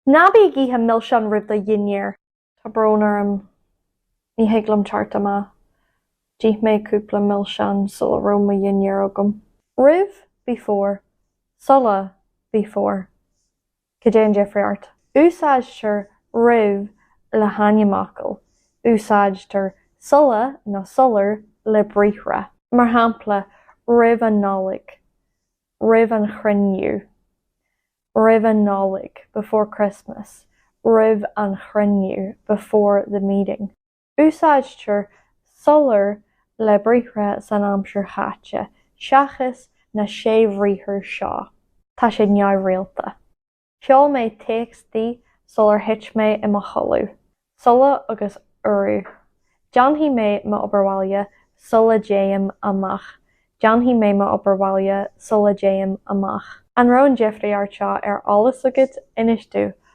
Ná bí ag ithe milseáin roimh do dhinnéar. Tá brón orm, ní thig liom teacht amach. D'ith mé cúpla milseán sula raibh mo dhinnéar agam. Roimh, before, sula, before. Cad é an difríocht? Úsáidtear roimh le hainmfhocail. Úsáidtear sula nó sular le briathra. Mar shampla, roimh an Nollaig, roimh an chruinniú, roimh an Nollaig, before Christmas, roimh an chruinniú, before the meeting. Úsáidtear sular le briathra san aimsir chaite, seachas na sé bhriathar seo. Tá siad neamhrialta. Sheol mé téacs di sular thit mé i mo chodladh. Sula agus urú. Déanfaidh mé m'obair bhaile sula dtéim amach. Déanfaidh mé m'obair bhaile sula dtéim amach. An raibh an difríocht seo ar eolas agat? Inis domh.